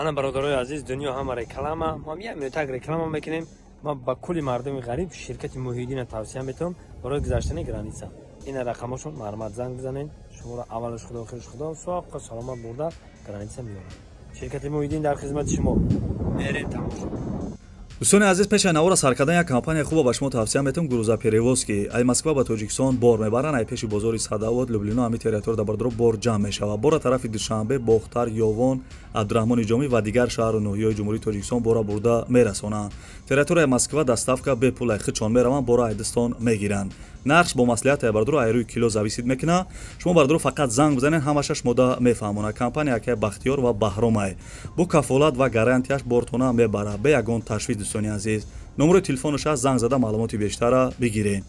Ана, бародарои азиз, дунё ҳама реклама, мо як минутак реклама мекунем. Ман ба кулли мардуми ғариб ширкати Муҳиддина тавсия метавам барои гузаштани граница. Ина рақамошон, марҳамат, занг бизанед. Шуморо аввалаш Худо, охираш Худо, соқ саломат бурда граница меорад. Ширкати Муҳиддин дар хизмати шумо. Мерем тамошо. Дӯстони азиз, пеши навора сар кардан як компания хуба ба шумо тавсия метавам, грузоперевозки. Ай Москва ба Тоҷикистон бор мебаранд. Ай пеши бозори Садовод, Люблино, ҳами территория да, бардоро, бор ҷамъ мешавад. Бора тарафи Душанбе, Бохтар, Ёвон, Абдураҳмони Ҷомӣ ва дигар шаҳру ноҳияҳои Ҷумҳурии Тоҷикистон бора бурда мерасонанд. Территорияи Москва доставка бепул, ай хичон мераванд, бора айдистон мегиранд. Нархш бо маслиҳат, ай бардоро, ай рӯи кило зависит мекунад. Шумо, бардоро, фақат занг бизанед, ҳамашаш мода мефаҳмонад. Компания акай Бахтиёр ва Баҳромай бо кафолат ва гарантияш бортона мебарад бе ягон ташвиш. Дӯстони азиз, номерои телефонаш аст, занг зада маълумоти бештара бигиред.